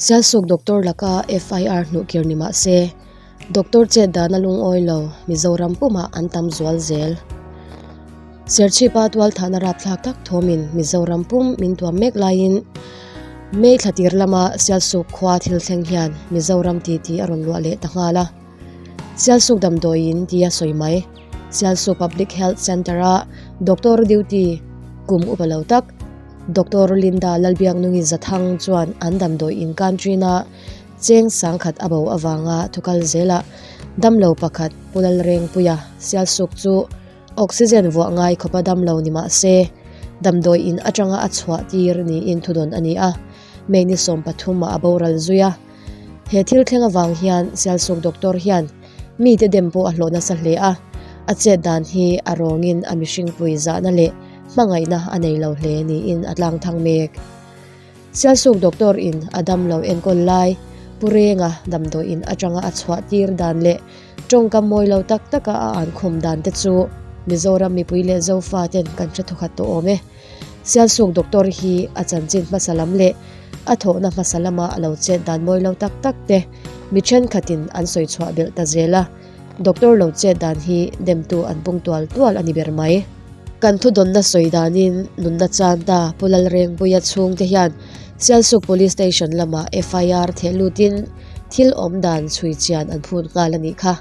Sialsuk Doctor laka FIR hnuhkir ni mah se, Doctor chet dana lungawi lo Mizoram pumah an tam zual zel. Serchhipa tualthahna rapthlak tak thawmin Mizoram pum min tuam mek laiin May thla tir lama Sialsuk khua thil thleng hian Mizoram titi a rawn luah leh ta nghal a. Sialsuk damdawiin tia sawi mai. Sialsuk Public Health Centre-a Doctor duty kum upa lo tak Doctor Linda Lalbiaknungi Zathang chuan an damdawi in Kantrina cheng sangkhat a bo avanga thukal zelah damlo pakhat Pu Lalrengpuia Sialsuk chu Oxygen vuah ngai khawpa damlo ni mah se damdawi in atanga a chhuah tir niin thudawn a ni a, May ni 13 ah a boral zui a. He thil thleng avang hian Sialsuk Doctor hian mite dem pawh a hlawh nasa hle a, a chet dan hi a rawngin a mihringpui zahna leh hmangaihna a nei lo hle niin a tlang thang mek. Sialsuk Doctor in a damlo enkawl lai Pu Renga damdawi in atanga a chhuah tir dan leh tawngkam mawi lo tak taka a ankhum dan te chu Mizoram mipui leh Zofa ten kan hre thawkhat tawh awm e. Sialsuk Doctor hi a chanchin hmasa lam leh a thawhna hmasa lama a lo chet dan mawi lo tak tak te mi thenkhatin an sawi chhuah belh ta zel a, Doctor lo chet dan hi demtu an pung tual tual a ni ber mai. Kan thudawnna sawi danin nunna chan ta Pu Lalrengpuia chhungte hian Sialsuk Police Station lamah FIR theh lutin thil awm dan chhui chian an phut nghal a nih kha.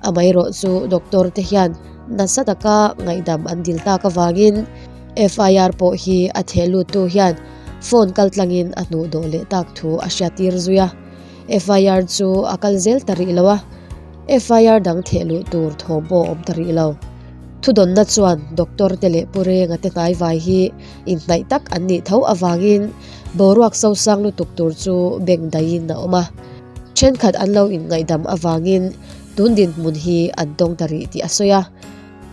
Amaherawh chu doctor te hian nasa taka ngaihdam an dil tak avangin FIR pawh hi a theh luttu hian phone kal tlangin a hnuh dawh leh tak thu a hriattir zui a. FIR chu a kal zel ta rih lo a, FIR dang theh luh tur thawm pawh a awm ta rih lo. Thudawnna chuan doctor te leh Pu Renga te hnaivai hi inhnaih tak an nih tho avangin boruak sosang lutuk tur chu beng daihin a awm a. Thenkhat an lo inngaihdam avangin tun dinhmun hi an tawng ta rih tih a sawi a.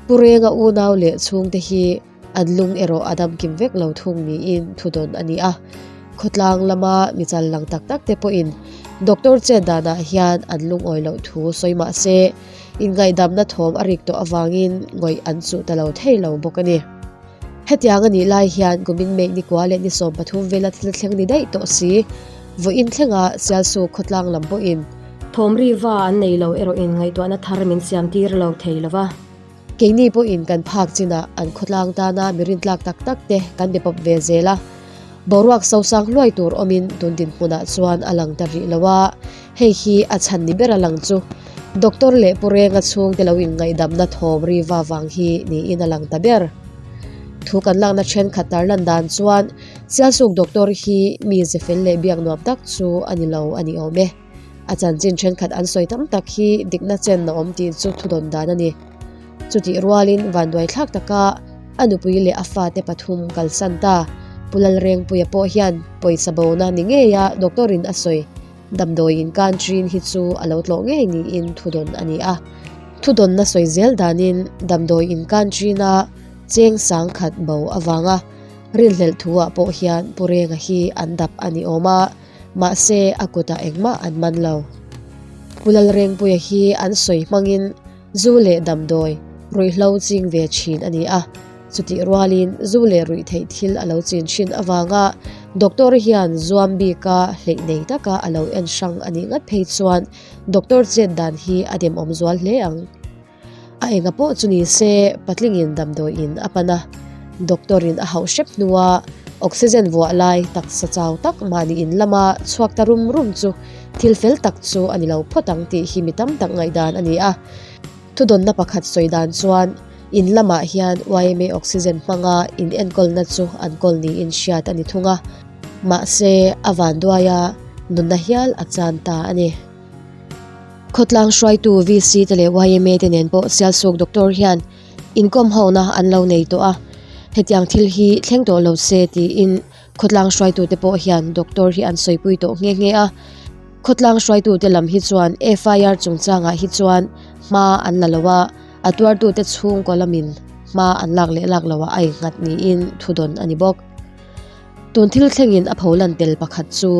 Pu Renga unau leh chhungte hi an lung erawh a damkim vek lo thung niin thudawn a ni a. Khawtlang lama mi chal lang tak tak te pawhin doctor chet danah hian an lungawi loh thu sawi mah se inngaihdamna thawm a rik tawh avangin ngawih an chuh ta lo thei lo bawk a ni. Hetiang a nih lai hian kumin May ni kua leh ni 13 vela thil thleng ni daih tawh si, vawiin thlenga Sialsu khawtlang lam pawhin. Thawmri va an nei lo erawhin ngaihtuahna thar min siam tir lo thei lo va. Keini pawhin kan phak chinah an khawtlang tana mi rintlak tak tak te kan be pawp ve zel a, boruak sosang hluai tur awmin tun dinhmunah chuan a lang ta rih lo a, hei hi a chhan ni ber a lang chu Doctor leh Pu Renga chhungte lo inngaihdamna thawm ri va vang hi niin a lang ta ber. Thu kan lakna thenkhat tarlan dan chuan Sialsuk Doctor hi mi ze fel leh biak nuam tak chu a ni lo a ni awm e. A chanchin thenkhat an sawi tam tak hi dikna chen a awm tih chu thudawn dan a ni. Chutih rualin vanduai thlak taka a nupui leh a fate pathum kalsan ta Pu Lalrengpuia pawh hian pawisa bona ni ngeia Doctor-in a sawi. Damdawiin kan trin hi chu a lo tlawh ngei niin thudawn a ni a. Thudawnna sawi zel danin damdawiin kan trina cheng sangkhat bo avanga rinhlelh thuah pawh hian Pu Renga hi an dap a ni awm a, mahse a kutah engmah an man lo. Pu Lalrengpuia hi an sawi hmangin Zu leh damdawi, ruihhlo ching ve thin a ni a. Chutih rualin zu leh ruih theih thil a lo chin thin avanga doctor hian zuam bika hleih nei taka a lo en hrang a nih ngat phei chuan doctor chet dan hi a demawm zual hle ang. A enga pawh chu ni se patlingin damdawiin a pan a, doctor-in a hauh hrep hnua oxygen vuah lai taksa chau tak mahni in lama chhuak ta rum rum chu Thil fel tak chu a ni lo phawt ang tih hi mi tam tak ngaihdan a ni a. Thudawnna pakhat sawi dan chuan in lamah hian yma oxygen hmanga in enkawlna chu an kawl niin hriat a ni thung a. Mahse, a vanduaia nunna hial a chan ta a ni. Khawtlang hruaitu VC te leh yma te nen pawh Sialsuk Doctor hian inkawm hona an lo nei tawh a. Hetiang thil hi thleng tawh lo se tiin Khawtlang hruaitute pawh hian doctor hi an sawipui tawh nghe nghe a, khawtlang hruaitute lam hi chuan FIR chungchangah hi chuan hma an la lo a, a tuartute chhungkaw lamin hma an lak leh lak loah a innghat niin thudawn a ni bawk. Tun thil thlengin a pholan tel pakhat chu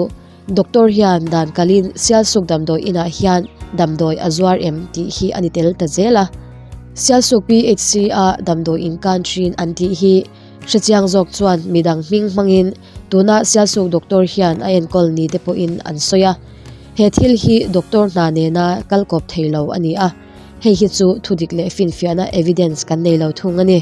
doctor hian dan kalin Sialsuk damdawi inah hian damdawi a zuar em tih hi a ni tel ta zel a, Sialsuk PHC-a damdawi inkan thin an tih hi. Hrechiang zawk chuan midang hming hmangin tuna Sialsuk doctor hian a enkawl ni te pawhin an sawi a. He thil hi doctor hna nena kal kawp thei lo a ni a, hei hi chu thudik leh finfiahna evidence kan nei lo thung a ni.